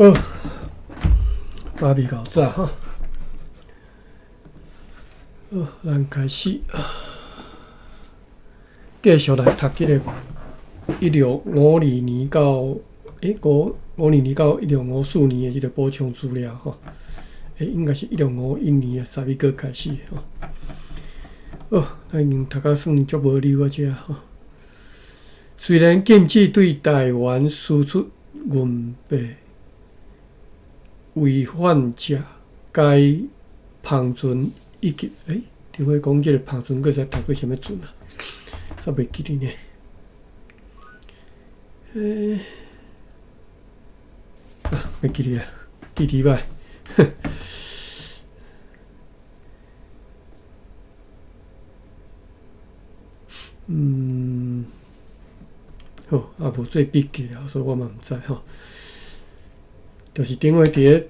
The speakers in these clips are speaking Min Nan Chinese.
好，巴比較早吼。好，咱開始，繼續來讀這個1652到552年到1654年的這個補充資料吼。應該是1651年的11月開始吼。好，咱已經讀甲算足無溜啊，這吼。雖然禁止對台灣輸出銀幣，違反者該帆船以及頂回講這個帆船，閣會使讀過啥物船啊？煞袂記得呢。啊，袂記得啊，記得歹。好，啊無做筆記啊，所以我嘛毋知吼。就是頂回佇咧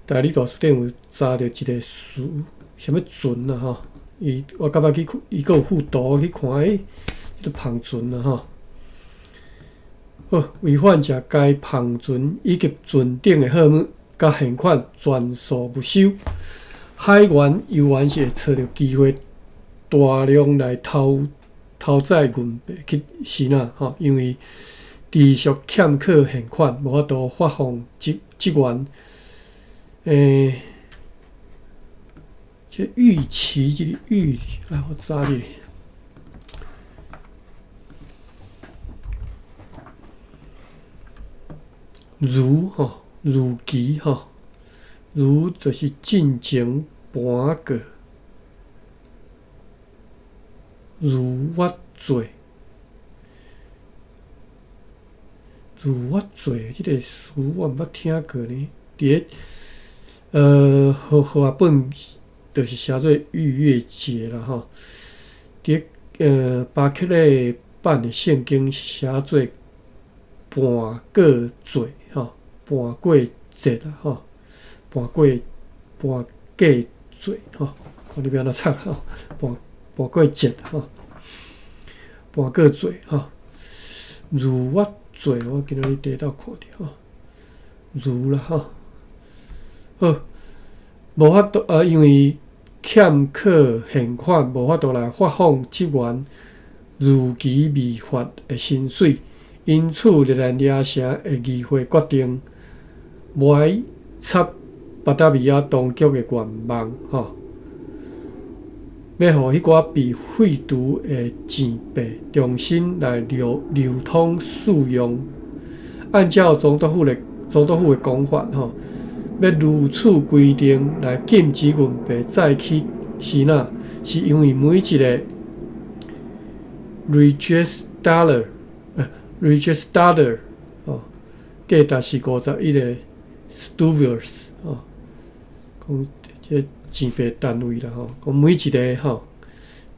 代理大辭典有查著一個詞，啥物船啊吼？伊我感覺去伊閣有附圖去看，這個帆船啊吼。好，違反者該帆船以及船頂的貨物佮現款全數沒收。海員猶原是會揣著機會大量來偷偷載銀幣去支那吼，因為持續欠缺現款，無法度發放職職員。這預期這個預，來我查咧。如吼，如期吼，如就是進前盤過，如我做，如我做這個詞我毋捌聽過呢。佇咧和合本就是寫做逾越節啦吼。佇咧巴克禮版的聖經是寫做盤過節吼，盤過節啦吼，盤過盤過節吼，看你欲按怎讀吼，盤盤過節吼，盤過節吼，如我做，我今仔日佇倒看著吼，如啦吼，好，無法度啊，因為欠缺現款，無法度來發放職員如期未發的薪水，因此熱那亞城的議會決定無愛插巴達維亞當局的願望，吼，欲予彼寡被廢除的錢幣重新來流流通使用。按照總督府的講法，吼，欲如此規定來禁止銀幣載去支那，是因為每一個 rijksdaalder，rijksdaalder 吼，價值是51個 stuivers 吼，講這錢幣單位啦吼，講每一個吼，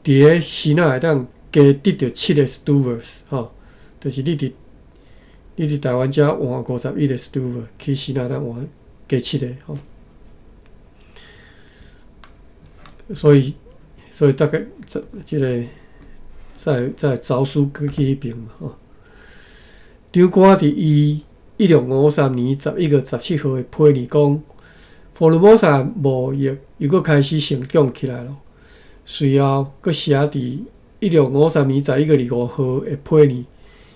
佇咧支那會當加得著7個 stuivers 吼，就是你佇台灣遮換51個 stuiver 去支那當換加7個吼，所以大概這這個再走私過去彼爿嘛吼。長官佇伊1653年11月17號的批文講，福爾摩沙貿易又閣開始成長起來囉。隨後，閣寫佇1653年11月25號的批文，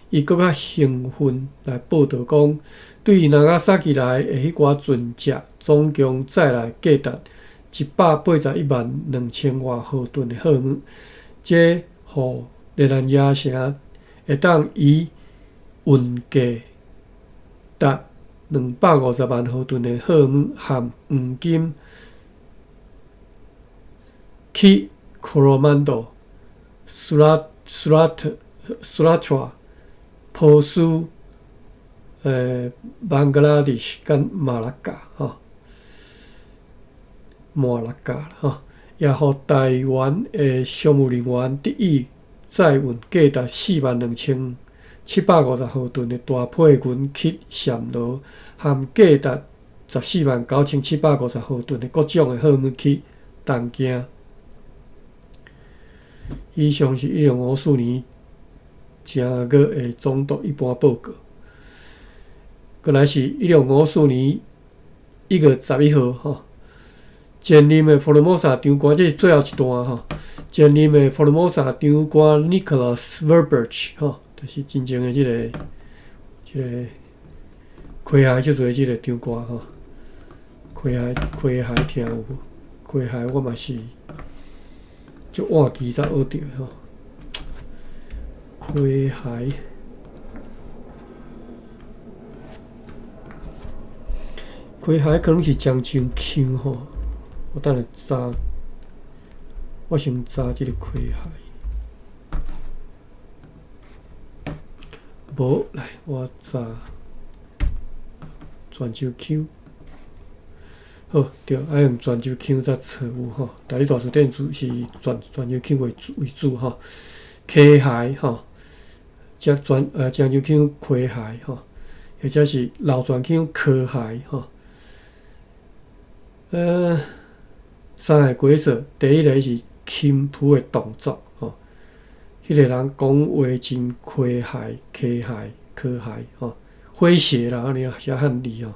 伊閣較興奮來報導講，對納加薩基來的彼寡船隻，總共載來價值1,812,000外荷噸的貨物，這予熱那亞城會當以運價達250萬荷噸的貨物含黃金去科羅曼多、蘇拉、蘇拉特、蘇拉特、波斯、邦格拉迪什佮馬拉加吼，馬拉加吼，也予台灣的商務人員得以載運價值42,750荷噸的大批銀去暹羅，含價值149,750荷噸的各種的貨物去東京。以上是1654年正月的總督一般報告。閣閣來是1654年1月11號吼，前任的福爾摩沙長官，這是最後一段吼。前任的福爾摩沙長官 Nicholas Verburgh 吼，就是真正的這個開海這做這個長官吼。開海開海聽有無？開海我嘛是足晚期才學著吼。開海。開海可能是漳州腔吼，我等下查，我先查這個開海。無，來我查泉州腔。好，對，愛用泉州腔才錯有吼。台語大辭典主是泉州腔為主吼。溪海吼，這漳州腔溪海吼，或者是老泉腔科海吼。三个解說，第一个是輕浮的動作吼，彼個人講話真詼諧、詼諧、科諧吼，詼諧啦，按呢寫漢字吼。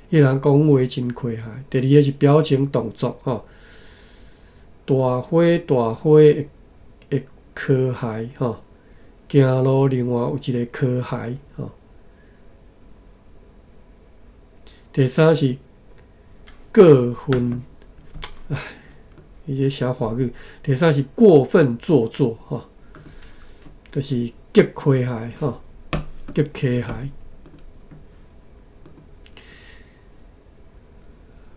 彼個人講話真詼諧。第二个是表情動作吼，大花大花的科諧吼，行路另外有一個科諧吼。第三是過分，唉，伊這寫華語。第三是過分做作吼，就是極詼諧吼，極詼諧，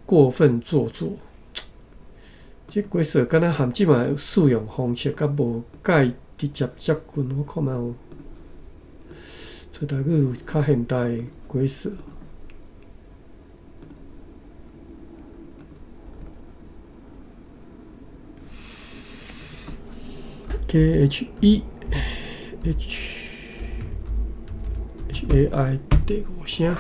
過分做作。這解說敢若含這擺使用方式，較無介直接接近。我看覓有，找台語有較現代的解說。K H E H H A I 第五聲。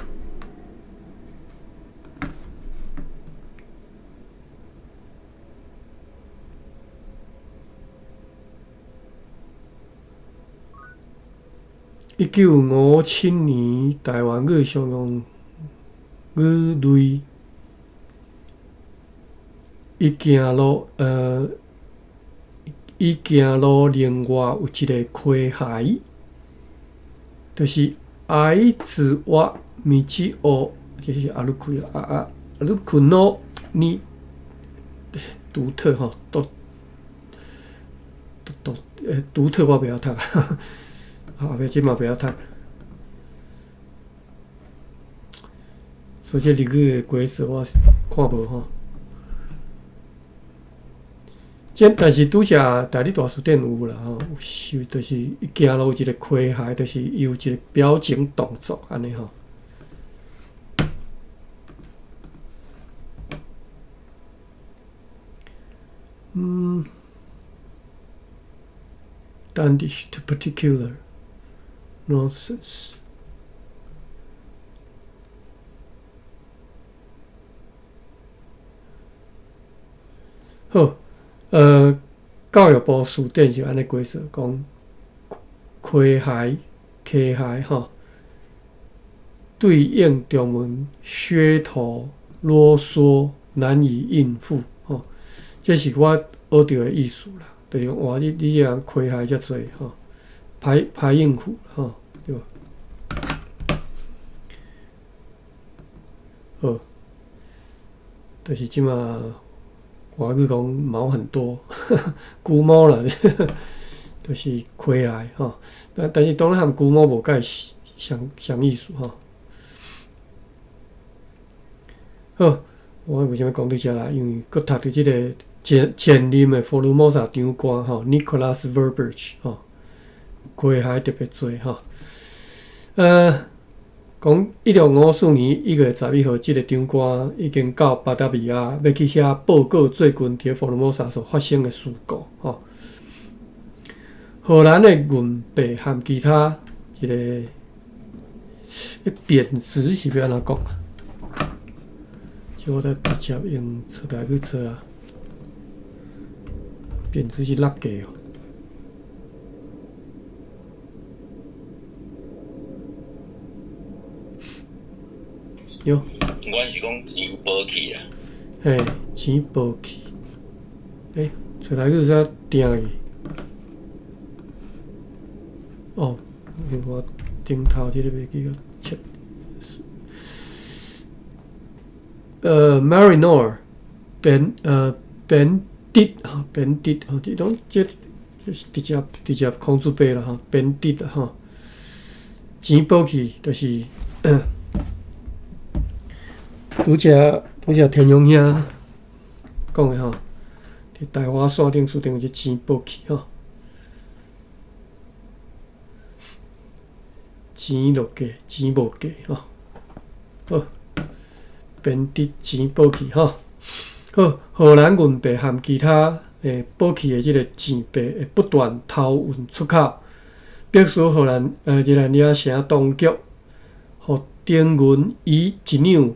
1957年，台灣語常用語類，伊行路，伊行路另外有一個詼諧，就是矮子挖米奇奧，這是阿魯克啊啊阿魯克諾尼獨特吼，獨獨獨獨特我袂曉讀，後壁這嘛袂曉讀，所以這日語的解說我看無吼。這但是拄則台語大辭典有啦吼，是就是伊行路有一個詼諧，就是伊有一個表情動作按呢吼。Dandish to particular nonsense。好。教育部辭典是按呢解說，講詼諧、詼諧吼，對應中文噱頭、囉嗦、難以應付吼，這是我學著的意思啦。就是講哇，你這人詼諧遮濟吼，歹歹應付吼，對無？好，就是這馬。外語講毛很多，龜毛啦，就是詼諧吼。但是當然和龜毛無介相意思吼。好，我為啥物講到遮來？因為閣讀著這個前任的福爾摩沙長官吼，Nicholas Verburgh 吼，詼諧特別濟吼。講1654年1月11號，這個長官已經到巴達維亞，欲去遐報告最近佇福爾摩沙所發生的事故。吼，荷蘭的銀幣和其他一個貶值是欲按怎講？這我再直接用出來去查啊。貶值是落價哦。對。阮是講錢報去啊。嘿，錢報去。欸，出來去啥訂去？哦，我頂頭這個袂記個切。Marinor 編織吼，編織吼，這攏這直接直接空字輩啦吼，編織吼，錢報去就是拄則天勇兄講的吼，佇大華山頂樹頂有這錢報去吼，錢落價，錢無價吼，好，編織錢報去吼，好，荷蘭銀幣含其他報去的這个錢幣會不斷偷運出口，必須荷蘭熱那亞城當局，予丁銀以一兩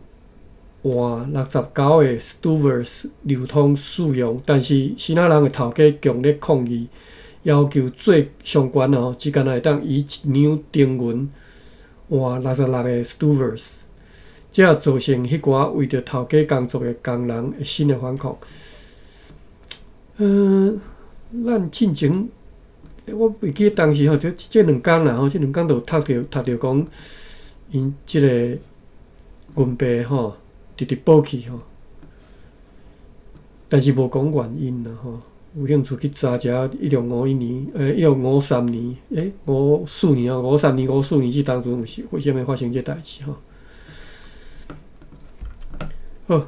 換69個 Stuvers 流通使用，但是支那人的頭家強烈抗議，要求做上懸哦，只干焦會當以一兩丁銀換66個 Stuvers，這造成彼寡為著頭家工作的工人的新的反抗。咱進前我袂記得當時吼，這兩工啦吼，這兩工就有讀著講，𪜶這个銀幣吼，直直報去吼，但是無講原因啦吼。有興趣去查者，1651年，1653年，54年哦，53年、54年這當陣是為啥物發生這代誌吼？好，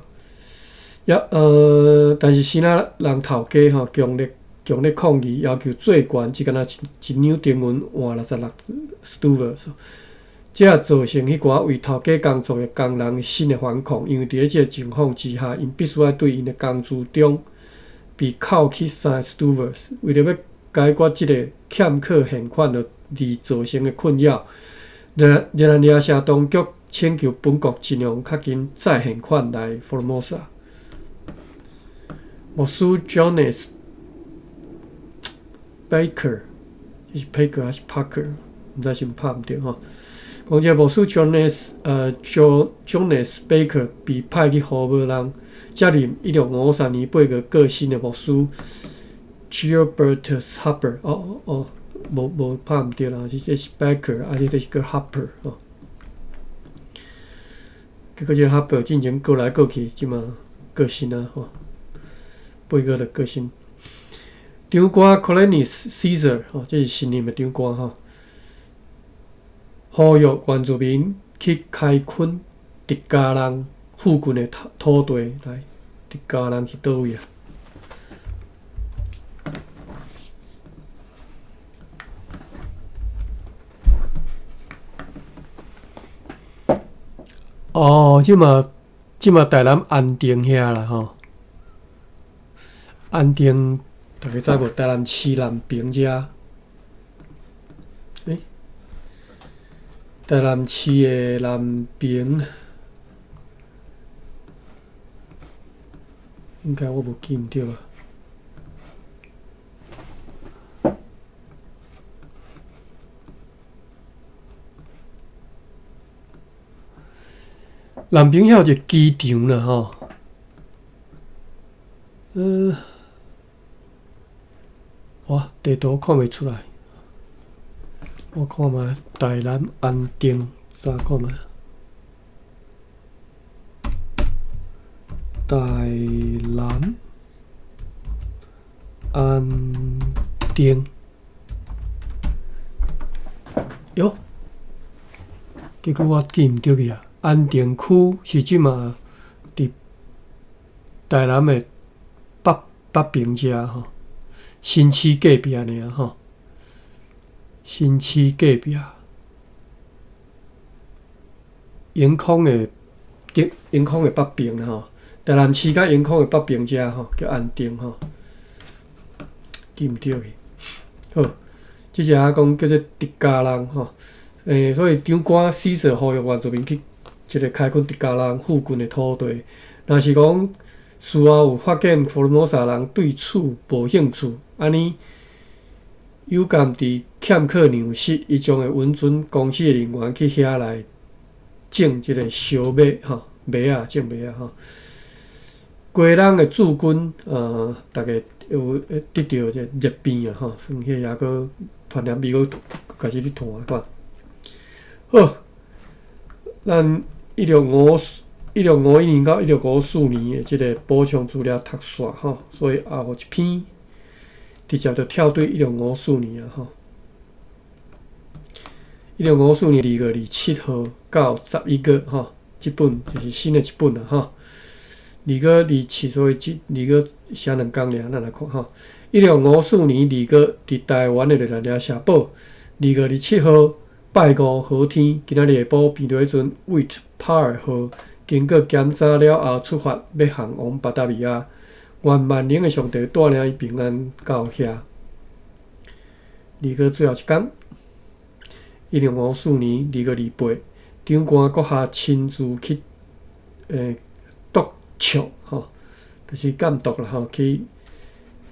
也但是支那人頭家吼，強烈強烈抗議，要求最懸只干焦一兩丁銀換66 Stuvers，這造成彼寡為頭家工作的工人新的反抗，因為佇咧這个情況之下，𪜶必須愛對𪜶的工資中被扣去3 Stuvers，為著欲解決這个欠扣現款而造成的困擾，熱那亞城當局請求本國盡量較緊載現款來福爾摩沙。牧師 Jonas Baker，這是 Baker 還是 Parker？毋知是毋拍毋對吼。講這個牧師 Jonas Baker 被派去荷蘭，接任1653年8月過身的牧師 Gilbert Harper。哦哦，無無拍毋對啦，這是 Baker，啊，這個是叫 Harper 吼。結果這個 Harper 進前過來過去，這馬過身啊吼，8月就過身。長官 Cornelius Caesar 吼，這是新任的長官吼。呼籲原住民去開墾直家人附近的土地來，直家人去佗位啊？哦，這馬台南安定遐啦吼，安定大家知無？台南市南爿遮。台南市的南爿，應該我無記毋對吧？南爿遐有一個機場啦吼，哇，地圖看袂出來。我看覓台南安定，查看覓？台南安定，喲，結果我記毋著去啊！安定區是這馬佇台南的北北爿遮吼，新市隔壁爾吼。新市隔壁，永康的永康的北爿吼，台南市佮永康的北爿遮吼，叫安定吼，記毋著去。好，這只講叫做直家人吼，所以長官死守呼籲原住民去這个開墾直家人附近的土地。若是講事後有發現福爾摩沙人對此無興趣，按呢？有感佇欠缺糧食，伊將會允准公司的人員去遐來種這个小麥吼，麥仔種麥仔吼。雞籠的駐軍，逐家有得著這熱病啊吼，算彼抑閣傳染病閣開始咧傳看。好，咱1651年到1654年的這个補充資料讀煞吼，所以後一篇直接就跳對一六五四年啊吼。1654年2月27號到11月吼，這本就是新的一本啦吼。2月27，所以這二月寫兩工爾，咱來看吼。1654年2月，佇台灣的熱那亞城堡，2月27號拜五好天，今仔日下晡平常彼陣為帕爾號經過檢查了後出發，欲航往巴達維亞。願萬能的上帝帶領伊平安到遐。二月最後一工，1654年2月28，長官閣下親自去督促吼，就是監督啦吼，去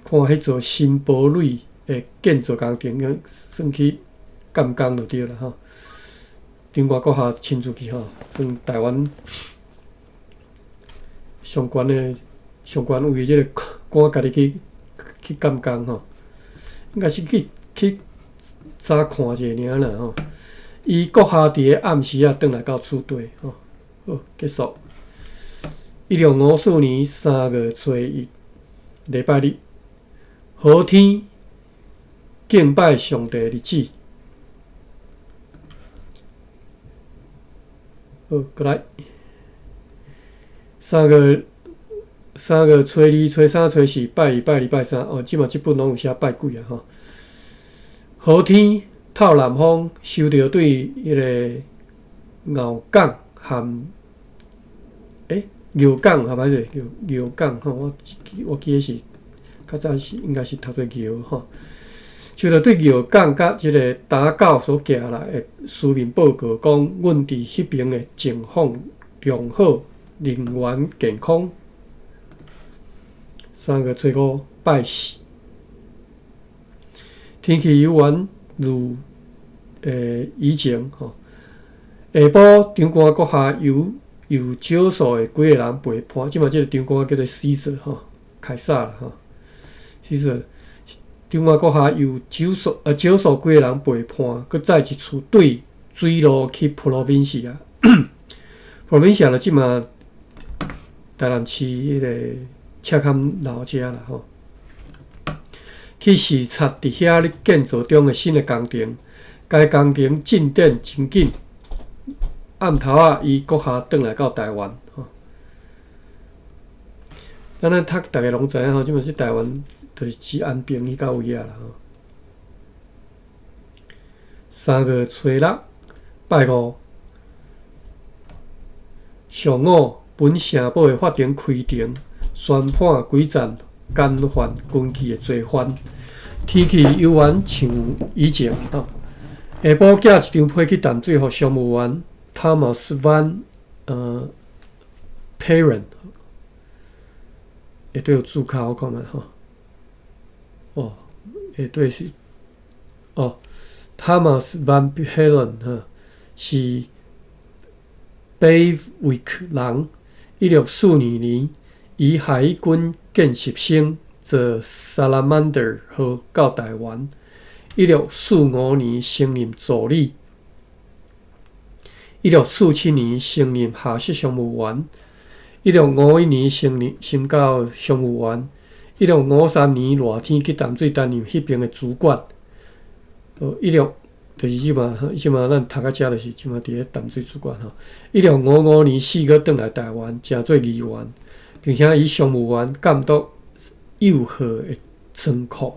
看彼座新堡壘的建造工程，算去監工就對啦吼。長官閣下親自去吼，算台灣上懸的上懸位的這个官，家己去監工吼，應該是去查看一下爾啦吼。伊閣下佇个暗時仔轉來到此地吼，好，結束。1654年3月初一，禮拜日，好天，敬拜上帝日子。好，過來。3月初二、初三、初四，拜一、拜二、拜三。哦，這馬這本攏有寫拜幾啊吼。好天，透南風，收著對彼个牛港和牛港，哈歹勢，牛牛港吼，我記得是較早是應該是讀做牛吼。收著對牛港佮這个打狗所寄來的書面報告，講阮佇彼爿的情況良好，人員健康。3月初五拜四，天氣猶原如以前吼。下晡長官閣下由少數的幾個人陪伴，這馬這个長官叫做 Caesar 吼，凱撒啦吼，Caesar 長官閣下由少數幾個人陪伴，閣再一次對水路去 Provincia。Provincia 就這馬台南市彼个赤崁樓遮啦吼，去視察佇遐咧建造中的新的工程，該工程進展真緊。暗頭仔，伊閣下轉來到台灣吼。咱咧讀，逐个攏知影吼，這馬是台灣，就是治安平去到位啊啦吼。3月初六，拜五，上午，本城堡的法庭開庭，宣判幾站干犯軍紀的罪犯。天氣猶原像以前吼。下晡寄一張批去淡水，予商務員 Thomas Van Paren，下底有註卡，我看覓吼。哦，下底是哦，Thomas Van Paren 哈，是 Beverwyck 人，1642年，以海軍見習生坐 Salamander 號到台灣。1645年升任助理。1647年升任下室商務員。1651年升任升到商務員。1653年熱天去淡水擔任彼爿的主管。一六就是這馬，這馬咱讀到遮就是這馬佇咧淡水主管吼。1655年4月轉來台灣，成做議員，並且以商務員監督幼號的倉庫。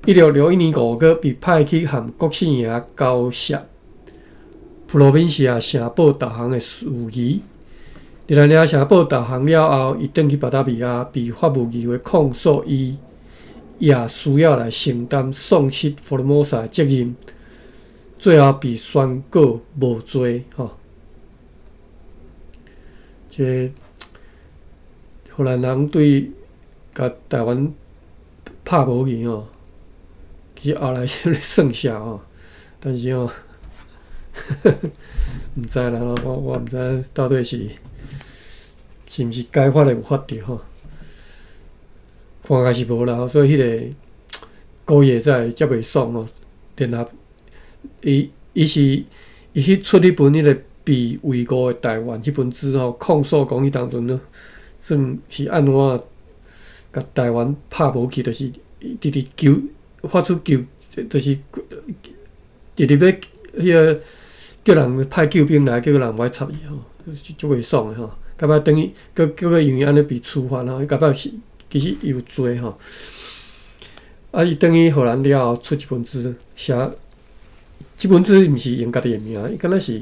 1661年5月被派去和郭姓爺交涉 Provincia 城堡導航的事宜。熱那亞城堡導航了後，伊轉去巴達維亞，被法務議會控訴，伊也需要來承擔喪失福爾摩沙的責任，最後被宣告無罪。吼，這荷蘭人對共台灣拍無去吼，其實後來是咧算數吼，但是吼，毋知啦，我毋知到底是毋是該發的有發著吼，看起來是無啦，所以彼个高野才會遮袂爽吼。然後伊去出彼本彼个被遺誤的台灣彼本書吼，控訴講彼當陣呢，算是按怎共台灣拍無去，就是直直求發出求，就是直直欲彼个叫人派救兵來，結果人無愛插伊吼，足袂爽的吼。到尾等於閣閣閣因為按呢被處罰吼，伊到尾是其實伊有罪吼。啊，伊轉去荷蘭了後出一本書，寫這本書毋是用家己的名，伊敢若是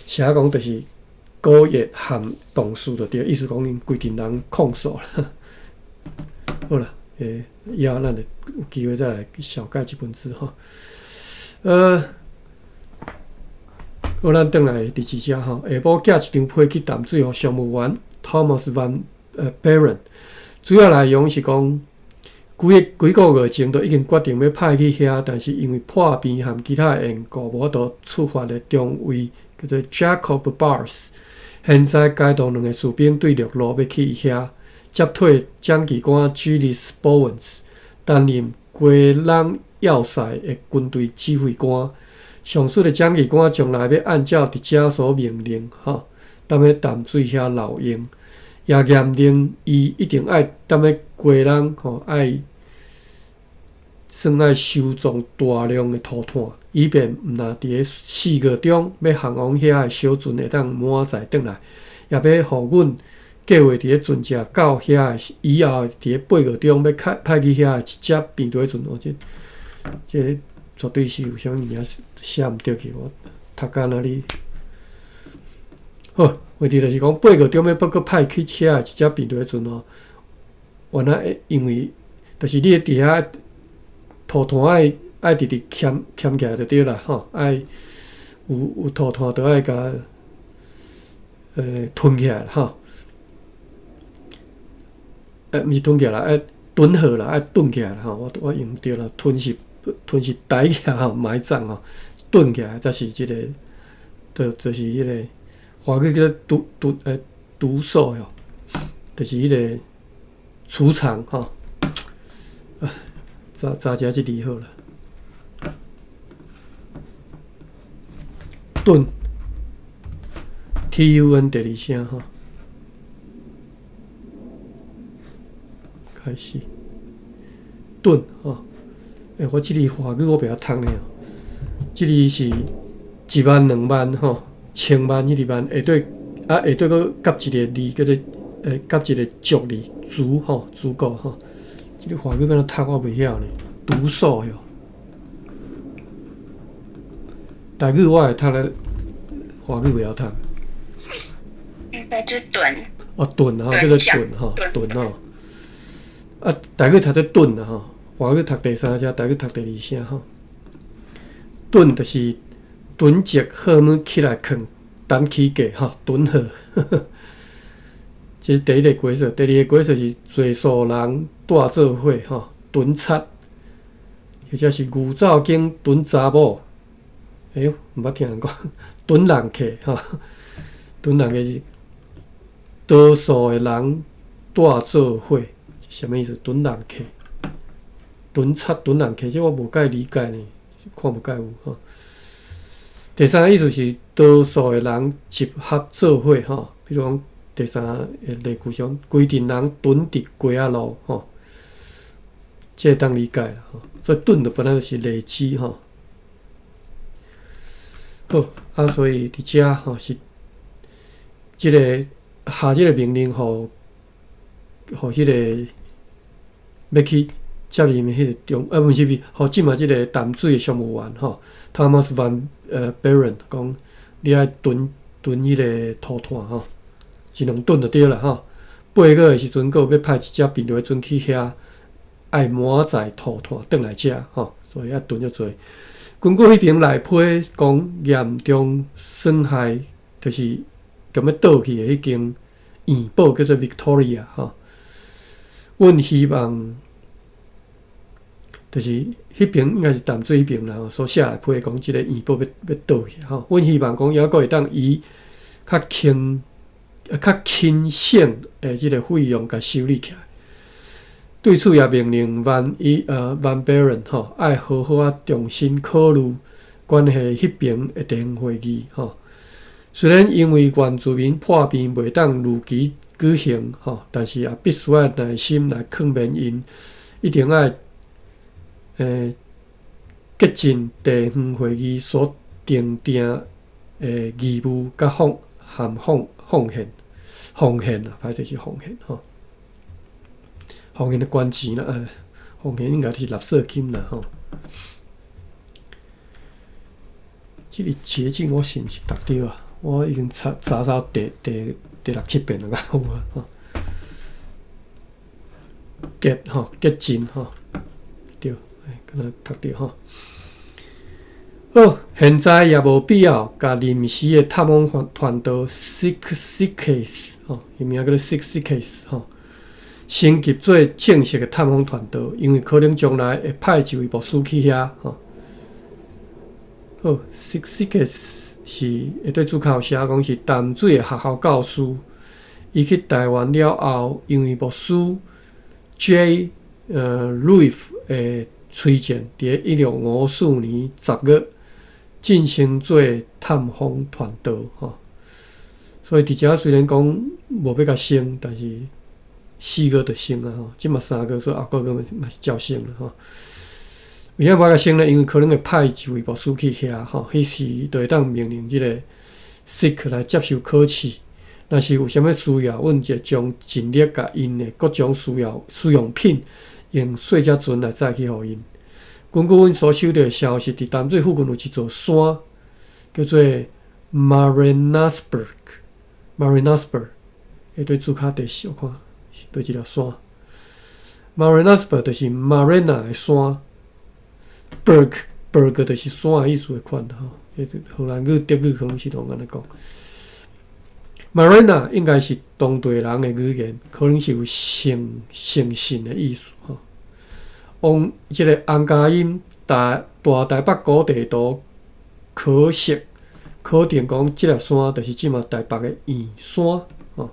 寫講就是高野和同事就對，意思講𪜶規陣人控訴啦。好啦，以後咱會有機會再來紹介這本書吼。好，咱轉來第二節吼，下晡寄一張批去淡水予商務員 Thomas Van Baren，主要內容是講幾個月前就已經決定欲派去遐，但是因為破病和其他的緣故，無法度出發的中尉叫做 Jacob Bars，現在偕同兩个士兵對陸路欲去遐接替蔣技官 Gillis Bowens 擔任基隆要塞的軍隊指揮官。上述的蔣技官將來欲按照佇遮所命令，吼，踮咧淡水遐留用，也嚴令伊一定愛踮咧基隆，吼，愛算愛收藏大量的塗炭，以便毋若佇咧4月中欲航往遐的小船會當滿載轉來，也欲予阮計劃佇咧船隻到遐的以後，佇咧8月中欲派去遐的一隻編隊船，哦，這絕對是有啥物名寫毋對去，我讀敢若你。好，問題就是講8月中欲閣派去遐的一隻編隊船哦，原來因為就是你佇遐塗炭愛直直牽牽起來就對啦，吼，愛有塗炭就愛共囤起來吼。毋是囤起來，愛囤好啦，愛囤起來吼。我用毋對啦，囤是抬起來吼，埋葬吼，囤起來才是這个，就是彼个華語叫做毒素吼，就是彼个儲藏吼。啊，查查一下這字好啦。囤，T U N 第二聲吼。開始，囤吼。我這字華語我袂曉讀呢。這字是一萬、兩萬吼，千萬彼个萬，下底啊下底閣夾一个字叫做夾一个足字，足吼，足夠吼。這个華語按怎讀我袂曉呢，毒素喲。台語我會讀咧，華語袂曉讀。應該是囤。哦，囤吼，叫做囤吼，囤吼。啊，台語讀做囤啦吼，華語讀第三聲，台語讀第二聲吼。囤就是囤積好物起來囥，等起價吼，囤貨。這是第一个解說，第二个解說是濟數人蹛做伙吼，囤賊，或者是牛走間囤查某。哎喲，毋捌聽人講囤人客吼，囤人客是多數的人蹛做伙，啥物意思？囤人客、囤賊、囤人客，這我無介理解呢，看無介有吼。第三个意思是多數的人集合做伙吼，比如講第三个例句上，規陣人囤佇街仔路吼，這會當理解啦吼。所以囤就本來就是累積吼。好，啊，所以佇遮吼是這个下這个命令，予彼个欲去接任的彼个中，啊，毋是，予這馬這个淡水的商務員吼，Thomas Van Baren 講，你愛囤囤彼个塗炭吼，一兩噸就對啦吼。8月的時陣，閣有欲派一隻編隊船去遐，愛滿載塗炭轉來遮吼，所以愛囤足濟。根據彼爿內批講嚴重損害，就是共欲倒去的彼間院堡叫做 Victoria 吼。阮希望，就是彼爿應該是淡水彼爿啦，所寫的批講這个院堡欲倒去吼。阮希望講猶閣會當以較輕、較輕省的這个費用共修理起來。對此也命令 Van Baren 吼，愛好好仔重新考慮關係彼爿的地方會議吼。雖然因為原住民破病袂當如期舉行吼，但是也必須愛耐心來勸勉𪜶，一定愛竭盡地方會議所訂定的義務佮奉含奉奉獻奉獻啊，歹勢是奉獻吼。奉獻的捐錢啦，奉獻應該是垃圾金啦吼。這个捷徑我是毋是讀著啊？我已經查查到第六七遍了，有啊吼。竭吼，竭盡吼，對，敢若讀著吼。好，現在也無必要共臨時的探訪團隊 Siksikaits 吼，伊名叫做 Siksikaits 吼，升級做正式的探訪團隊，因為可能將來會派一位牧師去遐吼。好，Siksikaits 是會對註腳寫講是淡水的學校教師，伊去台灣了後，因為牧師 J Ruiff 的推薦，佇1654年10月晉升做探訪團隊吼。所以佇遮雖然講無欲共升，但是4月就升啊吼，這馬3月，所以後個月嘛是照升啦吼。為啥無共升呢？因為可能會派一位牧師去遐吼，彼時就會當命令這个 Sik 來接受考試。若是有啥物需要，阮就將盡力共𪜶的各種需要使用品，用細隻船來載去予𪜶。根據阮所收著的消息，佇淡水附近有一座山，叫做 Marenasburg。Marenasburg，會對註腳地小看是佗一粒山。Marenasburg 就是 Marena 的山，Berg Berg 就是山的意思的款吼。彼個荷蘭語、德語可能是攏按呢講。Marena 應該是當地人的語言，可能是有誠誠信的意思吼。往這个洪家音大台北古地圖可惜考證講，這粒山就是這馬台北的圓山吼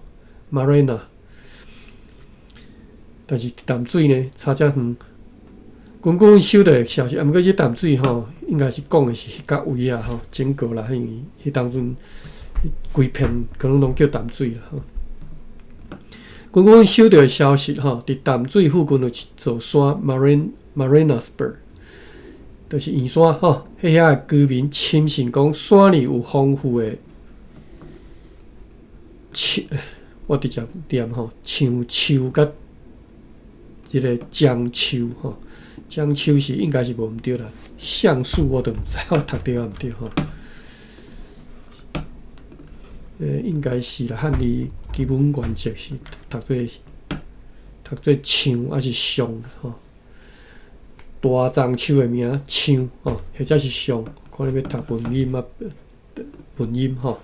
，Marena。但是淡水呢，差遮遠。根據阮收著的消息，啊，毋過這淡水吼，應該是講的是彼角位啊吼，整個啦，因為彼當陣規片可能攏叫淡水啦吼。根據阮收著的消息吼，佇淡水附近有一座山，Marenasburg，就是圓山吼。彼遐的居民深信講，山裡有豐富的樹，我直接念吼，橡樹佮這个樟樹吼，樟樹是應該是無毋對啦，橡樹我都毋知我讀著抑毋對吼。應該是啦，漢字基本原則是讀做橡抑是橡吼。大樟樹的名橡吼，或者是橡，看你欲讀文音啊，文音吼。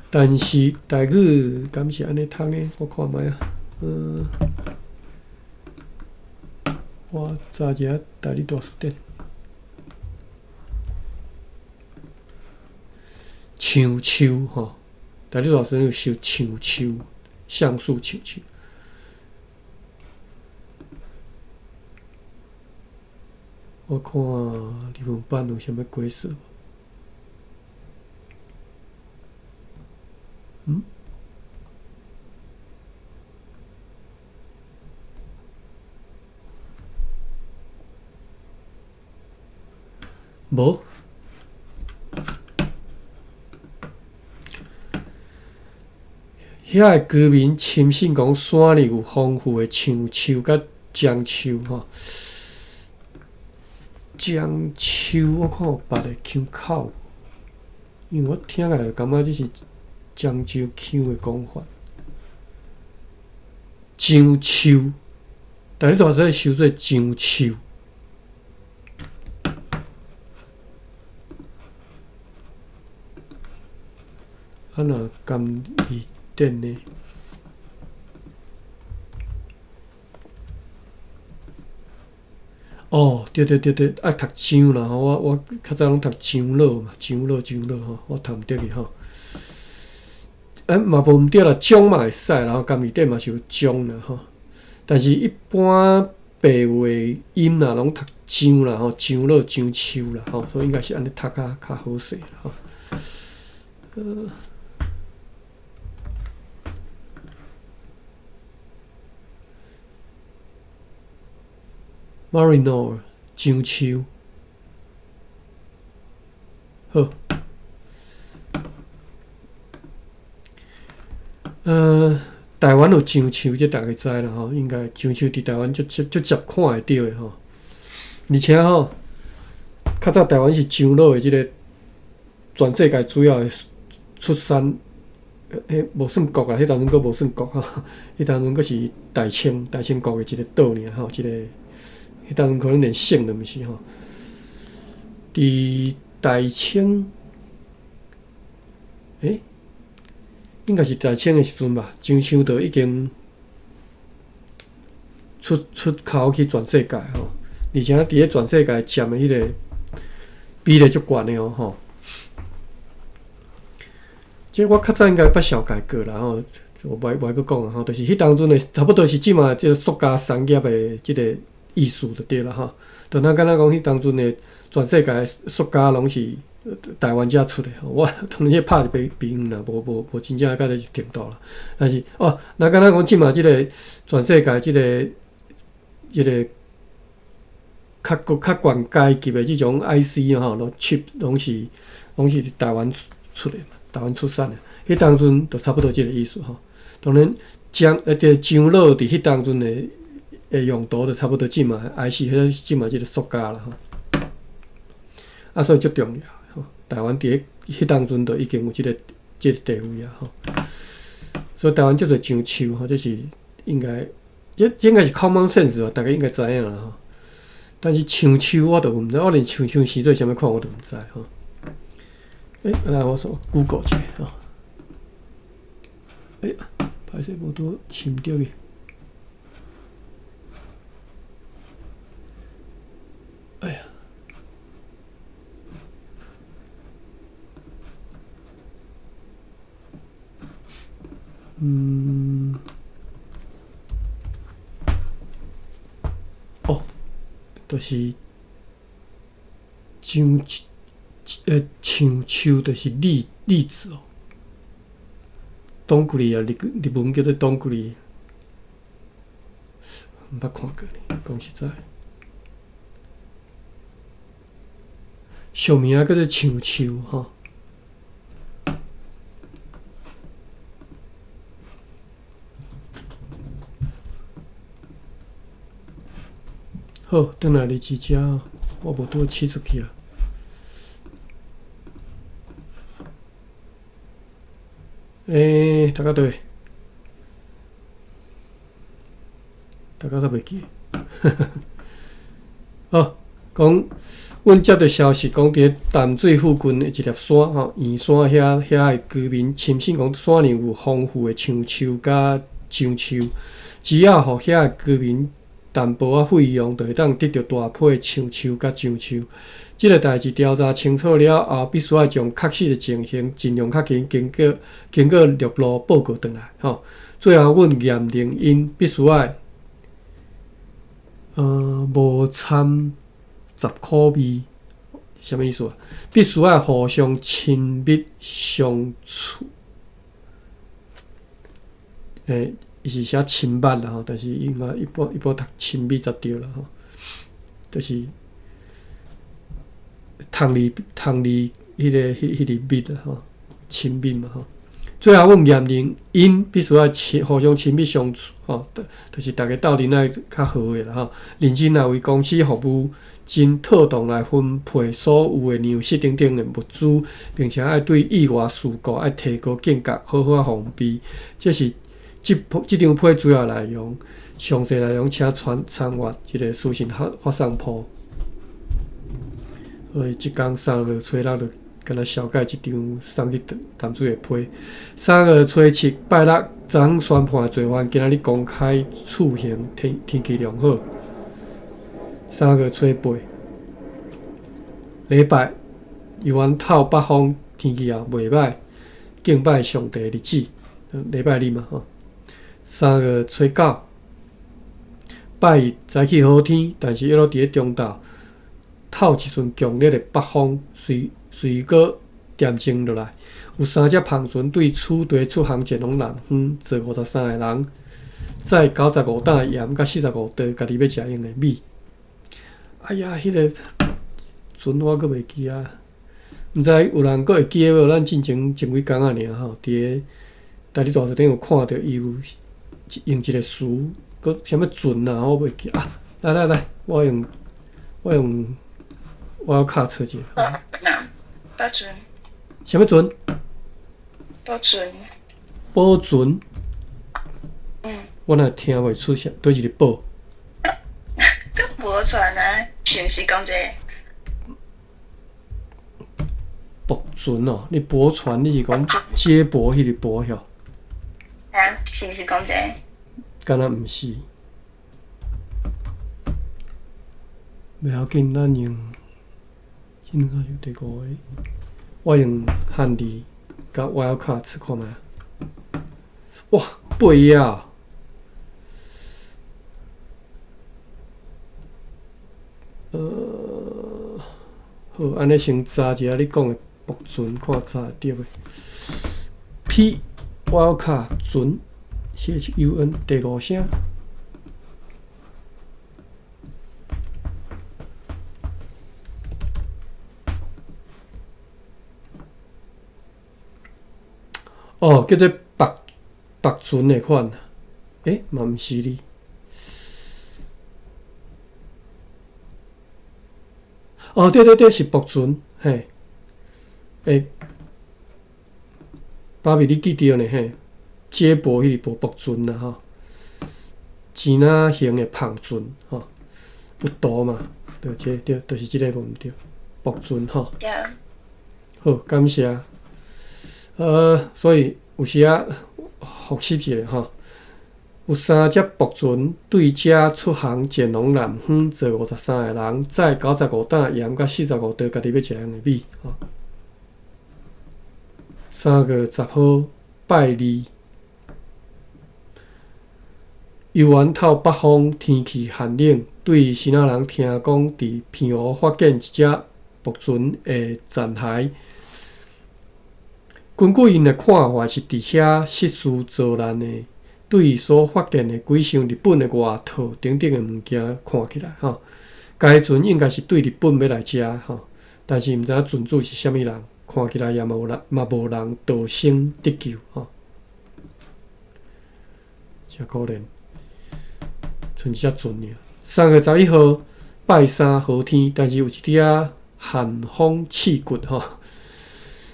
但是台語敢是按呢讀呢？我看覓啊，我查一下台語大辭典。橡樹吼，台語大辭典有寫橡樹，橡樹橡樹。我看日文版有啥物解釋無？嗯？無。遐个居民深信講，山裡有豐富的橡樹佮樟樹吼。樟樹我看有別个腔口，因為我聽起來就感覺這是漳州腔的講法。樟樹，但你大細收做樟樹。啊，若含字典呢？哦，對對對對，愛讀樟啦吼，我較早攏讀樟腦嘛，樟腦樟腦吼，我讀毋著去吼。欸，嘛無毋對啦，樟嘛會使啦吼，甘字底嘛是有樟啦吼。但是一般白話音啦，攏讀樟啦吼，樟腦樟樹啦吼，所以應該是按呢讀較較好勢啦吼。Marinol 樟樹，好。台灣有樟樹，這大家知啦吼，應該樟樹佇台灣足足足捷看會著的吼。而且吼，較早台灣是樟腦的這个全世界主要的出產，彼無算國啊，彼當陣閣無算國吼，彼當陣閣是大清大清國的一个島爾吼，一个彼當陣可能連省都毋是吼。佇大清，欸，應該是大清的時陣吧，樟樹就已經出口去全世界吼，而且佇咧全世界佔的彼个比例足懸的哦吼。這我較早應該捌紹介過啦吼，我無愛閣講啊吼，就是彼當陣的差不多是這馬這个塑膠產業的這个意思就對啦吼。就若敢若講彼當陣的全世界塑膠攏是台灣遮出的，我當然這拍是比比喻啦，無無無真正到這程度啦。但是哦，若敢若講這馬這个全世界這个這个較高較懸階級的這種 IC 吼，攏 chip 攏是攏是台灣出的嘛，台灣出產的。彼當陣就差不多這個意思吼。當然，樟這樟腦佇彼當陣的的用途就差不多這馬 IC，彼這馬這个塑膠啦吼。啊，所以足重要吼。台灣佇彼當陣就已經有這个這个地位啊吼。所以台灣足濟樟樹吼，這是應該，這這應該是 common sense 吧，大家應該知影啦吼。但是樟樹我都毋知，我連樟樹生做啥物款我都毋知吼。欸，來我說 Google 一下吼。欸，歹勢無拄揤著去。哎呀！嗯，哦，就是樟樟樹，就是栗栗子哦。董栗啊，日日文叫做董栗，毋捌看過呢，講實在。俗名叫做樟樹吼。好，轉來日誌遮，我無拄試出去啊。欸，讀到佗？讀到煞袂記。好，講，阮接著消息，講佇淡水附近的一粒山吼，圓山遐遐的居民深信講山裡有豐富的橡樹佮樟樹，只要予遐的居民淡薄仔費用，就會當得著大批的橡樹佮樟樹。這个代誌調查清楚了後，必須愛將確實的情形盡量較緊經過經過陸路報告轉來吼。最後，阮嚴令𪜶必須愛，無摻雜苦味，啥物意思啊？必須愛互相親密相處。欸，伊是寫親密啦吼，但是應該一般一般讀親密才對啦吼，就是讀字讀字彼个彼彼个密啦吼，親密嘛吼。最後，阮嚴令𪜶必須愛親互相親密相處吼，就是逐家鬥陣愛較和的啦吼。認真來為公司服務，真妥當來分配所有的糧食等等的物資，並且愛對意外事故愛提高警覺，好好防備。這是這這張批主要內容，詳細內容請參參閱這个私信發發送鋪。所以這工三月初六就敢若紹介這張送去淡水的批。3月初7拜六昨昏宣判罪犯今仔日公開處刑，天天氣良好。3月初8，禮拜猶原透北風，天氣也袂䆀，敬拜上帝日子，禮拜日嘛吼。3月初9，拜日早起好天，但是猶閣佇咧中晝透一陣強烈的北風，隨隨閣恬靜落來。有三隻帆船對此地出航前往南方，坐53個人，載95擔鹽佮45袋家己欲食用的米。哎呀，彼個船我閣袂記啊，毋知有人閣會記得無？咱進前前幾工仔爾吼，佇咧台裡大書頂有看著伊有用一個詞，閣啥物船啊，我袂記啊。來來來，我用我用我敲出一下。保存。啥物船？保存。保存。嗯。我若聽袂出啥，佗一個保？無船啊，是毋是講這個？駁船哦，你駁船，你是講接駁彼個駁吼？啊，是毋是講這個？敢若毋是。袂要緊，咱用，這個有第五個，我用漢字佮我要敲試看覓。哇，8頁啊！好，按呢先查一下你講的駁船，看查會著袂？P 我要敲船，CHUN 第五聲。哦，叫做駁駁船的款，欸，嘛毋是哩。哦，對對對，是駁船，嘿。欸，芭比，你記著呢？嘿，接駁彼個駁船啦，吼，錢仔型的帆船，吼，有圖嘛？對，這個對，就是這個無毋對，駁船吼。對。好，感謝。所以有時仔複習一下吼，有三隻駁船對遮出航前往南方，坐53個人，載95擔鹽佮45袋家己欲食用的米。吼。3月10號拜二，猶原透北風，天氣寒冷，對爍爁人聽講，佇澎湖發現一隻駁船的殘骸。根據𪜶的看法，是佇遐失事遭難的。對所發現的幾箱日本的外套等等的物件看起來，吼，該船應該是對日本欲來遮，吼，但是毋知影船主是啥物人，看起來也無人，嘛無人逃生得救，吼，誠可憐，賰一隻船爾。3月11號拜三好天，但是有一點仔寒風刺骨，吼。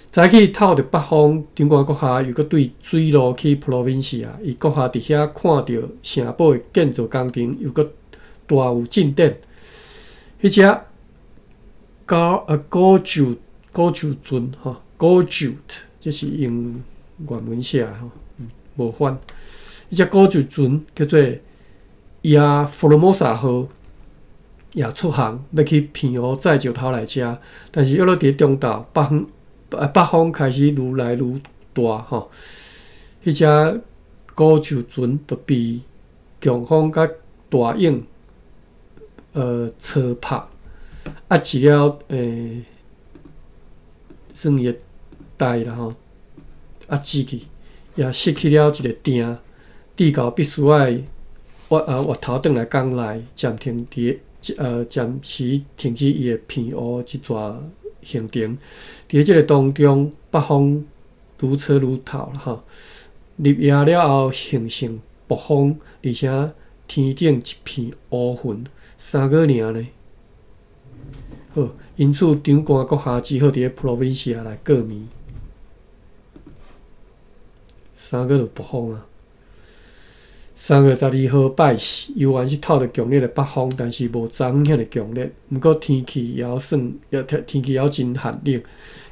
早起透著北風，長官閣下又閣對水路去普羅民西亞，伊閣下佇遐看著城堡的建造工程又閣大有進展。彼隻高高酒高酒船吼，高酒，這是用原文寫的吼，無翻。彼隻高酒船叫做亞福羅摩薩號，也出航欲去澎湖載石頭來遮，但是猶閣佇中晝北方。北風開始愈來愈大吼，彼隻古舊船就被強風佮大湧搓拍，啊，一了算伊的代啦吼，啊，死去，也失去了一个碇，至到必須愛越頭轉來港內暫停佇暫時停止伊的澎湖這逝行程。佇這个當中，北風愈吹愈透吼，入夜了後形成暴風，而且天頂一片烏雲，3個爾呢。好，因此長官閣下只好佇咧普羅民西亞來過暝。3個就暴風啊！3月12號拜四，猶原是透著強烈的北風，但是無昨昏遐爾強烈。毋過天氣猶算，天氣猶真寒冷。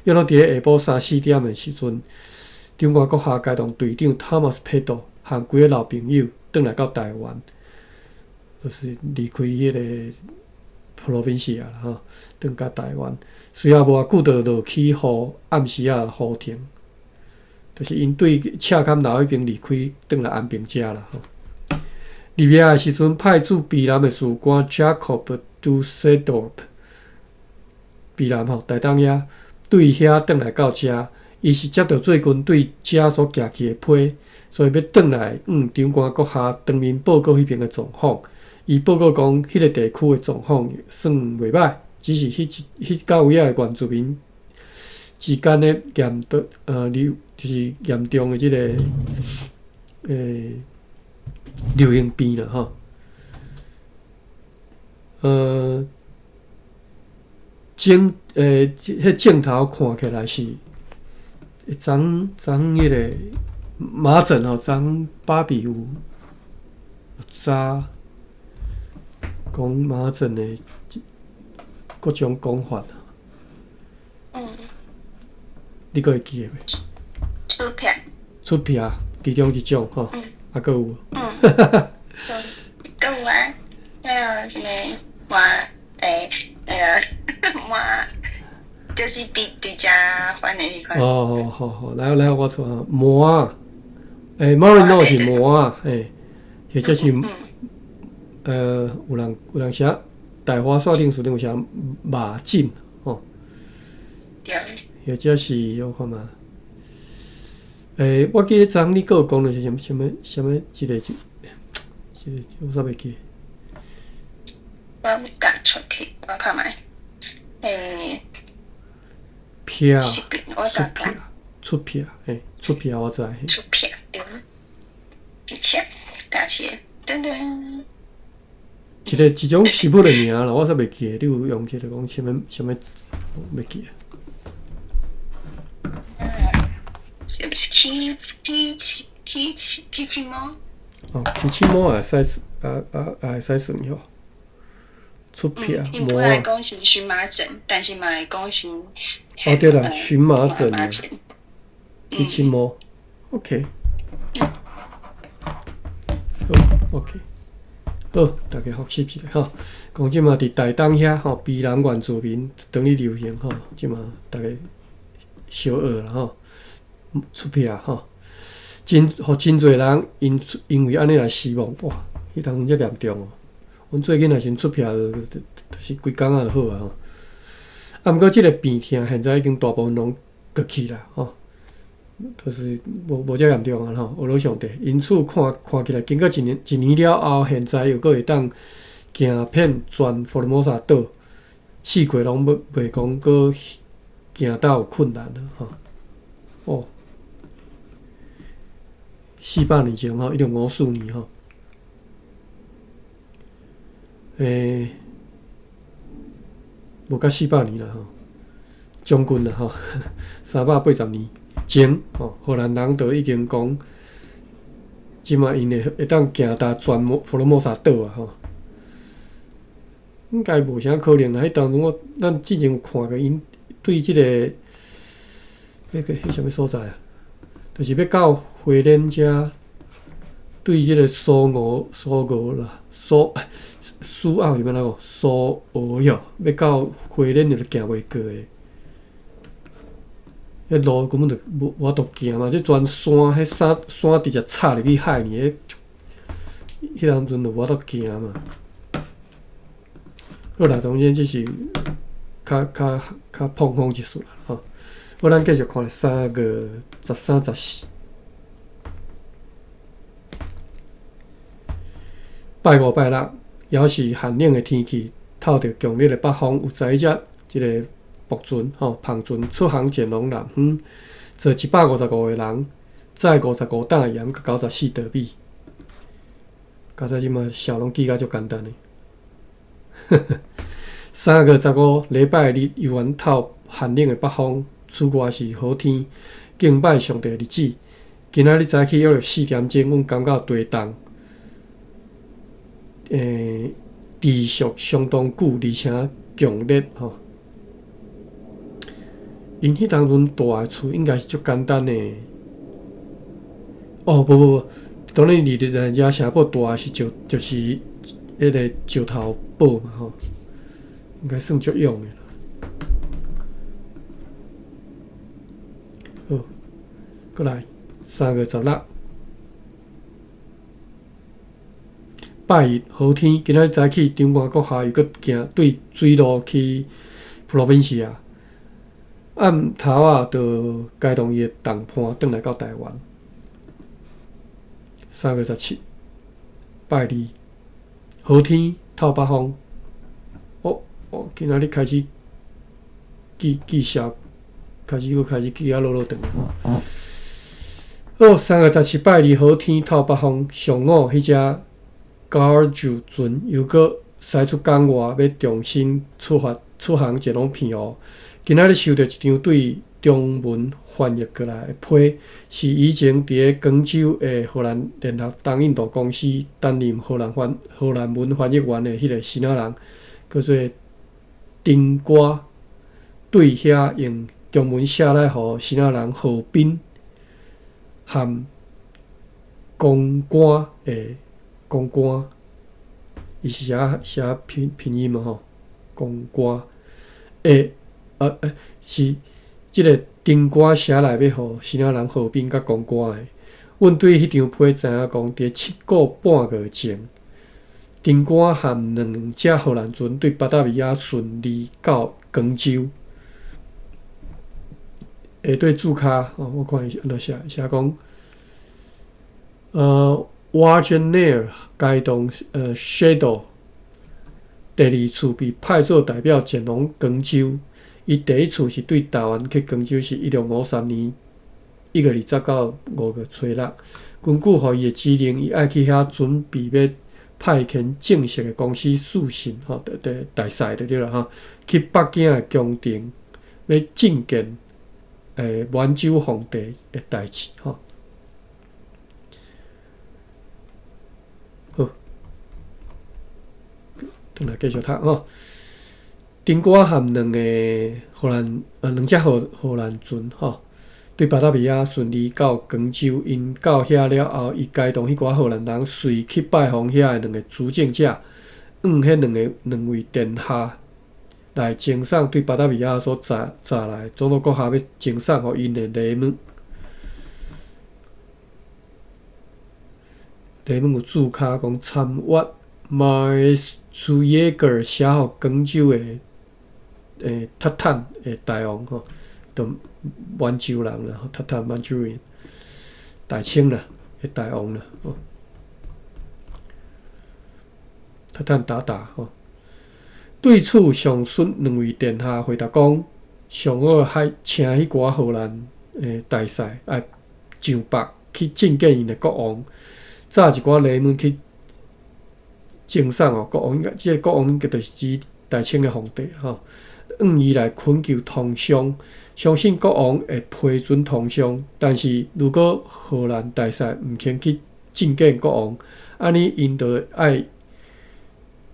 約落佇咧下晡三四點的時陣，長官閣下偕同隊長 Thomas Peto 和幾个老朋友轉來到台灣，就是離開彼個 Provincia 啦吼，轉甲台灣。隨後無偌久就落起雨，暗時仔雨停，就是𪜶對赤崁樓彼邊離開，轉來安平遮啦吼。入夜的時陣，派駐卑南的士官 Jacob Dusseldorp，卑南吼，台東遐對遐轉來到遮，伊是接到最近對遮所寄去的批，所以欲轉來向長官閣下當面報告彼邊的狀況。伊報告講，彼個地區的狀況算袂䆀，只是彼一彼到位仔的原住民之間的嚴重流，就是嚴重的這個流行病啦吼。鏡彼鏡頭看起來是昨昨彼個麻疹吼，昨芭比有早講麻疹的各種講法。你閣會記得袂？出片。出片，其中一種吼。啊，閣有無？嗯。閣有啊，還有啥物麻那個麻，就是佇佇遮翻的彼款。哦，好好，來來，我帶麻，Morinot 是麻，或者是有人寫大華煞頂書頂有寫麻疹吼。對。或者是我看覓，我記得昨昏你閣有講的是啥物啥物啥物一個一個，我煞袂記。我共出去，我看覓。片出片出片，出片我知。出片對。而且，大切，噔噔。一個一種食物的名啦，我煞袂記得。你有用這個講啥物啥物袂記得。是毋是起起起起起起毛？哦，起起毛也會使，啊啊也會使算吼。出片。𪜶本來講是蕁麻疹，但是嘛會講是。哦對啦，蕁麻疹。起起毛，OK。好，OK。好，大家複習一下吼。講這馬佇台東遐吼，卑南原住民當咧流行吼，這馬大家小學啦吼，出片吼，真予真濟人因為按呢來死亡，哇！彼當陣遮嚴重哦。阮最近若是出片，就是規工仔就好啊吼。啊，毋過這個病痛現在已經大部分攏過去啦吼，就是無遮嚴重啊吼。學老上帝，因此看看起來，經過一年一年了後，現在又閣會當行遍全福爾摩沙島，四季攏袂講閣行到有困難啊吼。哦，400年前吼，1654年吼，無到四百年啦吼，將近啦吼，380年前吼，荷蘭人就已經講，這馬𪜶會會當行達全福爾摩沙島啊吼，應該無啥可能啦。彼當陣我咱之前有看過，𪜶對這個彼個彼啥物所在啊？就是欲到花蓮遮，對這個蘇澳蘇澳啦，蘇蘇澳是欲按怎講？蘇澳喲，欲到花蓮就行袂過的。彼路根本就無法度行嘛，這全山，彼山山直接插入去海裡，彼當陣就無法度行嘛。好啦，當然這是較較較膨風一絲啦，吼。好，咱繼續看3月13、14，拜五、拜六，猶是寒冷的天氣，透著強烈的北風，有11隻這個木船吼，帆船出航前往南方，坐155個人，載55擔鹽佮94袋米。剛才這馬小龍記甲足簡單的。3月15禮拜日，猶原透寒冷的北風，出外是好天，敬拜上帝的日子。今仔日早起約4點鐘，阮感覺地動，持續相當久，而且強烈吼。𪜶彼當陣住的厝應該是足簡單的。哦，無無無，當然佇佇遮城堡住的是石，就是彼個石頭堡嘛吼。應該算足勇的啦。好，閣來3月16，拜一好天，今仔日早起，長官閣下又閣行對水路去普羅賓西亞。暗頭仔就偕同伊的同伴轉來到台灣。3月17，拜二，好天，透北風。哦哦，今仔日開始記記寫，開始閣開始記啊落落長。好，3月17拜二好天，透北風。上午彼隻高爾柱船又閣駛出港外，欲重新出發出航前往澎湖。今仔日收著一張對中文翻譯過來的批，是以前佇咧廣州的荷蘭聯合東印度公司擔任荷蘭翻荷蘭文翻譯員的彼個支那人，叫做丁瓜，對遐用中文寫來予支那人何斌和公官的公官，伊是寫寫拼拼音嘛吼，公官的。是這个丁官寫來欲予支那人何斌佮公官的。阮對彼張批知影講，佇7個半月前，丁官和兩隻荷蘭船對巴達維亞順利到廣州。下底註跤，哦，我看伊是按怎寫，寫講，Wagenaar 偕同Shadow 第二次被派做代表前往廣州。伊第一次是對台灣去廣州，是1653年1月20到5月初6。根據予伊的指令，伊愛去遐準備欲派遣正式的公司書信，吼，對大使就對啦，吼，去北京的宮廷，欲覲見滿洲皇帝的代誌，吼。好，轉來繼續讀吼。丁瓜和兩个荷蘭，兩隻荷荷蘭船，吼，對巴達維亞順利到廣州。𪜶到遐了後，伊偕同彼寡荷蘭人隨去拜訪遐的兩个主政者，向彼兩个兩位殿下來呈送對巴達維亞所載載來總督閣下欲呈送予𪜶的禮物。禮物有註跤講參閱馬斯耶格寫予廣州的。韃靼的大王吼，就滿洲人啦，韃靼 Manchurian 大清啦，的大王啦，吼，韃靼韃靼吼。對此，上述兩位殿下回答講，上好還請彼寡荷蘭的大使愛上北去覲見𪜶的國王，紮一寡禮物去呈送予國王。這個國王應該就是指大清的皇帝吼。向伊來懇求通商，相信國王會批准通商。但是如果荷蘭大使毋肯去覲見國王，按呢𪜶就愛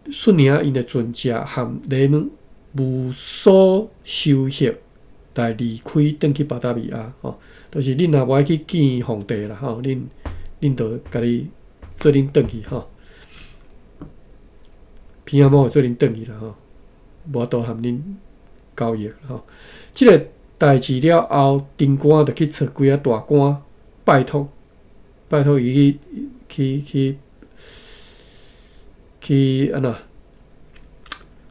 率領𪜶的船隻和禮物無所收穫來離開，轉去巴達維亞吼。就是恁若無愛去見皇帝啦吼，恁恁就家己做恁轉去吼。平安會做恁轉去啦吼，無法度和恁交易吼。這个代誌了後，丁官就去揣幾个大官，拜託拜託伊去去去去按怎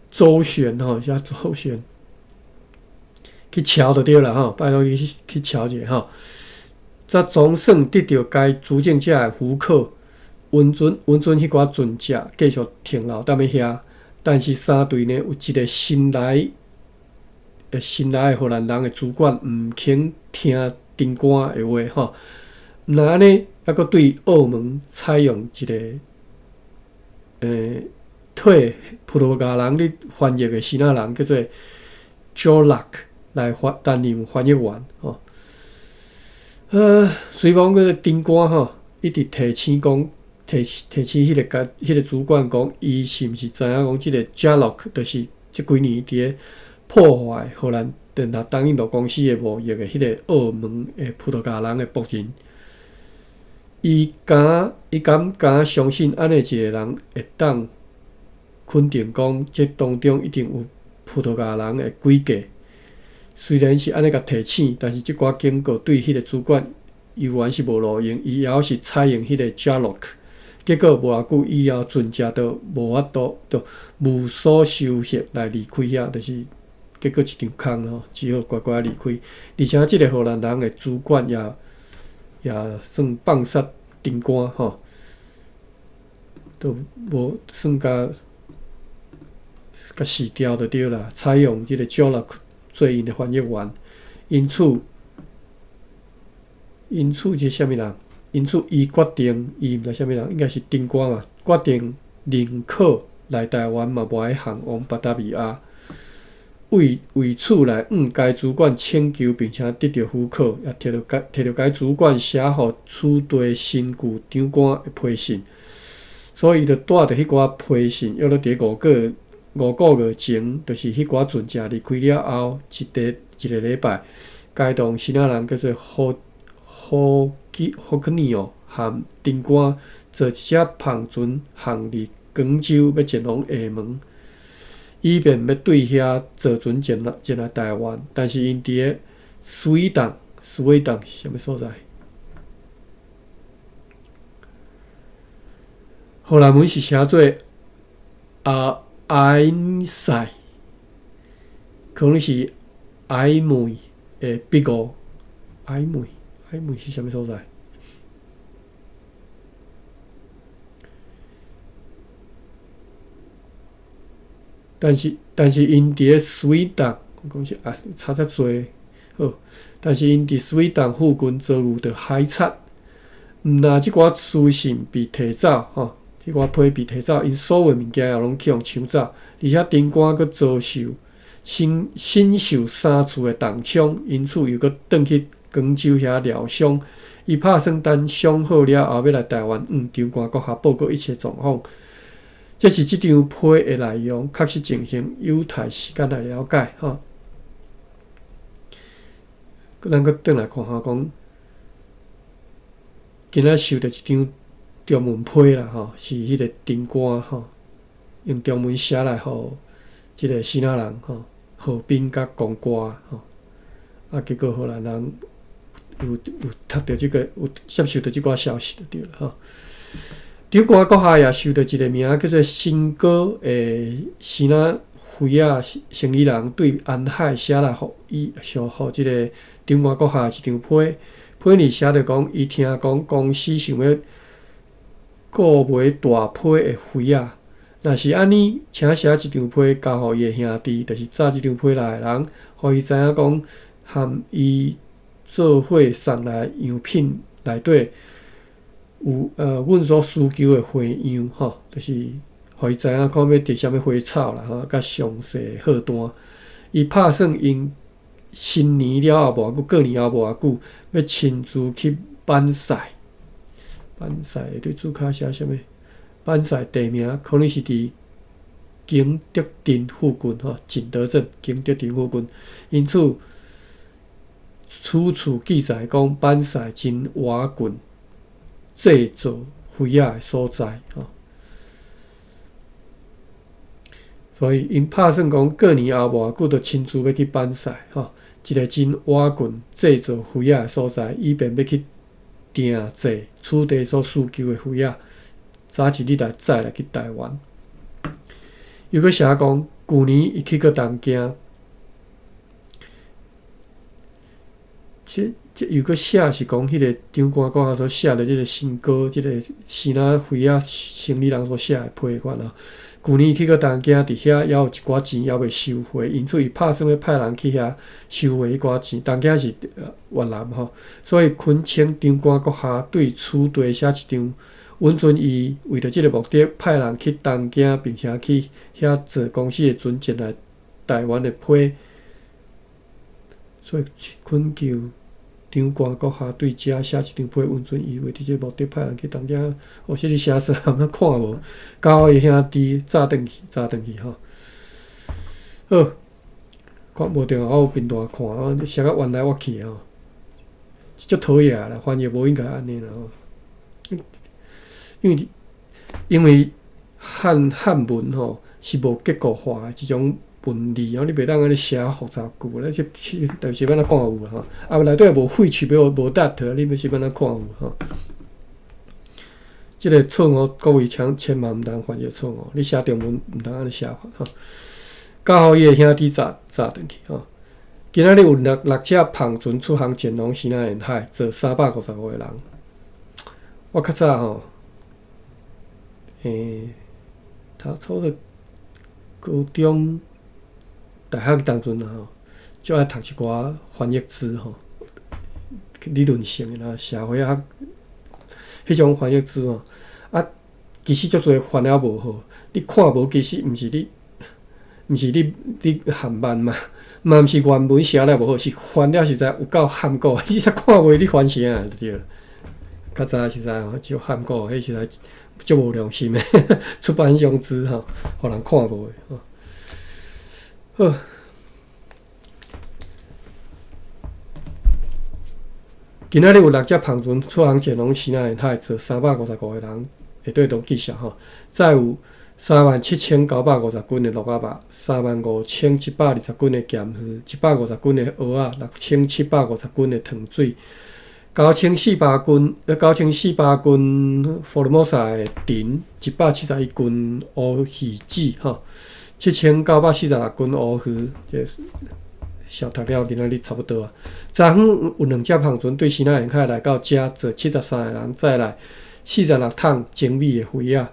周旋吼，寫周旋去喬就對啦吼，拜託伊去去喬者吼。才總算得著該主政者的許可，允准允准彼寡船隻繼續停留踮咧遐。但是三隊呢，有一个新來的新來的荷蘭人的主管毋肯聽丁官的話吼，若按呢，猶閣對澳門採用一个替葡萄牙人咧翻譯的支那人叫做 Jolak 來翻擔任翻譯員吼。雖罔個丁官吼，一直提醒講，提提醒彼个共彼个主管講，伊是毋是知影講這个 Jolak 就是這幾年佇咧破壞荷蘭聯合東印度公司的貿易的彼个澳門的葡萄牙人的僕人。伊敢伊敢敢相信按呢一个人會當肯定講，這當中一定有葡萄牙人的詭計。雖然是按呢共提醒，但是這寡警告對彼個主管猶原是無路用，伊猶是採用彼個 Jalok。結果無偌久以後，船隻就無法度，就無所收穫來離開遐，就是結果一場空吼，只好乖乖離開。而且這個荷蘭人的主管也也算放殺長官吼，都無算共共死掉就對啦。採用這個 Jalok 做𪜶的翻譯員，因此因此這啥物人？因此伊決定，伊毋知啥物人，應該是長官嘛，決定寧可來台灣嘛，無愛降往巴達維亞。為為此來向該主管請求，並且得著許可，也提著該提著該主管寫予此地新舊長官的批信，所以伊就帶著彼寡批信，約佇咧五個月前，就是彼寡船隻離開了後，一個一個禮拜，該當支那人叫做何何基何克尼哦，和長官坐一隻帆船航離廣州，欲前往廈門，以便欲對遐坐船前來前來台灣。但是𪜶佇咧水東，水東是啥物所在？荷蘭文是寫做阿埃塞，可能是埃梅的筆誤，埃梅，埃梅是啥物所在？但是，但是𪜶佇咧水東，我講是啊，差遮濟好。但是𪜶佇水東附近遭遇著海賊，毋但這寡書信被提走，吼，這寡批被提走，𪜶所有物件也攏去予搶走，而且長官閣遭受身身受三處的重傷，因此又閣轉去廣州遐療傷。伊拍算等傷好了後，欲來台灣向長官閣下報告一切狀況。這是這張批的內容，確實情形有待時間來了解吼。咱閣轉來看下講，今仔收著一張中文批啦吼，是彼個長官吼，用中文寫來予這個支那人吼，何斌佮公官吼，啊，結果荷蘭人有有讀著這個，有接受著這寡消息就對了吼。長官閣下也收著一個名叫做新哥的支那妃仔生理人對安海寫來予伊，上予這個長官閣下一張批，批裡寫著講，伊聽講公司想欲購買大批的妃仔，若是按呢，請寫一張批交予伊的兄弟，就是早這張批來的人，予伊知影講，含伊做伙送來樣品內底。有阮所需求的花樣吼，就是予伊知影看欲挃啥物花草啦吼，佮詳細號單。伊拍算𪜶新年了後無偌久，過年後無偌久，欲親自去板賽。板賽對註跤寫啥物？板賽地名可能是佇景德鎮附近吼，景德鎮、景德鎮附近。因此，此處記載講板賽真倚近。製造妃仔的所在吼，所以𪜶拍算講過年後無偌久，就親自欲去板賽吼，一個真倚近製造妃仔的所在，以便欲去訂製此地所需求的妃仔，早一日來載來去台灣。又閣寫講，舊年伊去過東京。這這又閣寫是講彼個長官閣下所寫的這個新歌，這個支那妃仔生理人所寫的批款啊。舊年去過東京，佇遐猶有一寡錢猶未收回，因此伊拍算欲派人去遐收回彼寡錢。東京是越南吼，所以懇請長官閣下對此地寫一張允准伊為著這個目的派人去東京，並且去遐坐公司的船前來台灣的批。所以懇求長官閣下對遮寫一張批，允准伊為著這個目的派人去東京。哦，這裡寫啥？我看無，交予伊兄弟早轉去，早轉去吼。好，看無著，我有頻道看，我寫甲冤來冤去吼，足討厭啦，翻譯無應該按呢啦吼。因為因為漢漢文吼是無結構化的一種。文字吼，你袂當按呢寫複雜句，你這是欲按怎看有吼？啊，內底無 which 無無 that，你欲是欲按怎看有吼？這个錯誤各位請千萬毋通犯這个錯誤，你寫中文毋通按呢寫法吼。佮予伊的兄弟炸炸轉去吼。今仔日有六六隻帆船出航前往西南沿海，載355個人。我較早吼，讀初的高中、大學當陣啊吼，就愛讀一寡翻譯字吼，理論性的啦，社會學彼種翻譯字吼，啊，其實足濟翻了無好，你看無其實毋是你，毋是你你含慢嘛，嘛毋是原文寫了無好，是翻了實在有夠含糊，你才看袂你翻啥就對。較早實在吼，就含糊，彼實在足無良心的出版商字吼，予人看無的吼。好，今仔日有六隻帆船出航前往西南沿海，載355個人，下底都記寫吼。載有37,950斤的鹿仔肉，35,720斤的鹹魚，150斤的蚵仔，6,750斤的糖水。9,400斤福爾摩沙的藤，171斤烏魚子，吼，7,946斤烏魚，這小讀了今仔日差不多啊。昨昏有兩隻帆船對西南沿海來到遮，載73個人，載來46桶精美的魚仔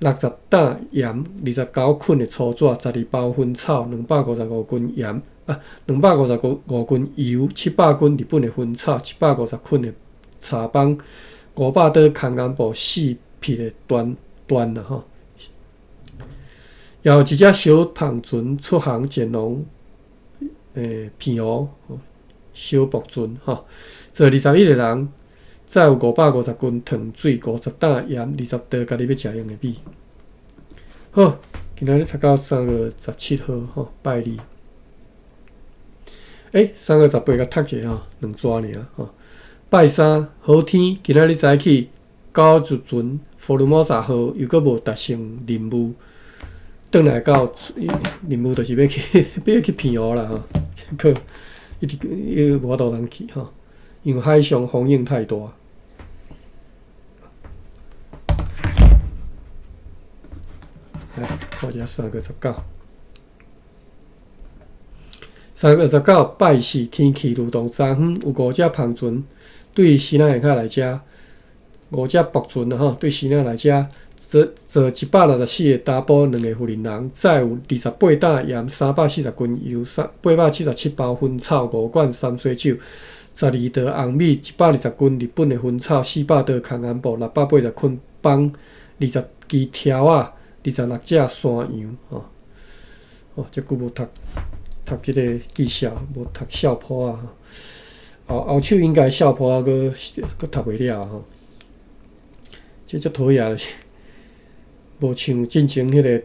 ，60擔鹽，29捆的粗紙，12包薰草，255斤鹽。啊，255斤油，700斤日本的薰草，750捆的茶枋，500袋空干布，4匹的緞緞啦吼。也有一隻小帆船出航前往澎湖，小木船吼，載21個人，載有550斤糖水，50擔鹽，20袋家己欲食用的米。好，今仔日讀到3月17號吼，拜二。3月18共讀一下吼，兩逝爾吼。拜三好天，今仔日早起九一船福爾摩沙號又閣無達成任務，轉來到任務就是欲去欲去澎湖啦吼，去一直伊無法度通去吼，因為海上風湧太大。來，看一下3月19。3月19拜四，天氣如同昨昏有五隻帆船對西南沿海來遮，五隻駁船吼對西南來遮，載載164個查埔，兩个婦人人，載有28擔鹽，340斤油，877包薰草，5罐三水酒，12袋紅米，120斤日本的薰草，400袋空安布，680捆枋，20支柱仔，26隻山羊吼。哦，這久無讀。讀這个技校，無讀校坡啊，後後手應該校坡啊，閣閣讀袂了吼。這足討厭，無像進前彼个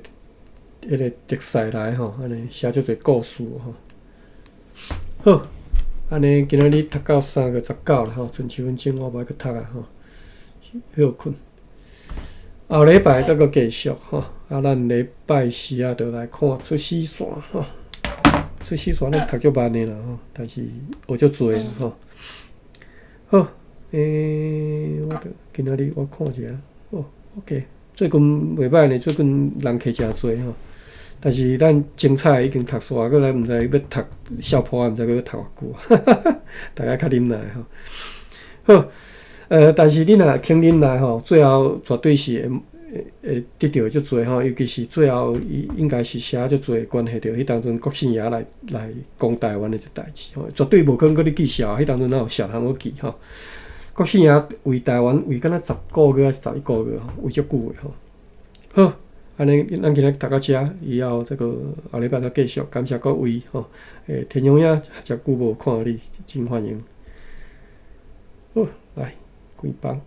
特賽來吼，按呢寫足濟故事吼。好，按呢今仔日讀到3月19啦吼，賰七分鐘我無愛閣讀啊吼，歇睏。後禮拜再閣繼續吼，啊，咱禮拜四啊，就來看出死線吼。出死線咱讀足慢的啦吼，但是學足濟吼。好，我著今仔日我看一下，哦，OK，最近袂䆀呢，最近人客誠濟吼。但是咱精彩已經讀煞，閣來毋知欲讀笑破，毋知欲讀偌久，大家較忍耐吼。好，但是你若肯忍耐吼，最後絕對是會會得著足濟吼，尤其是最後伊應該是寫足濟關係著彼當陣國姓爺來來攻台灣的這代誌吼，絕對無可能閣咧記寫，彼當陣哪有寫通好記吼。國姓爺圍台灣圍敢若10個月抑是11個月吼，圍足久的吼。好，按呢，咱今仔讀到遮，以後這个後禮拜再繼續，感謝各位吼。田雄也誠久無看你，真歡迎。好，來關房。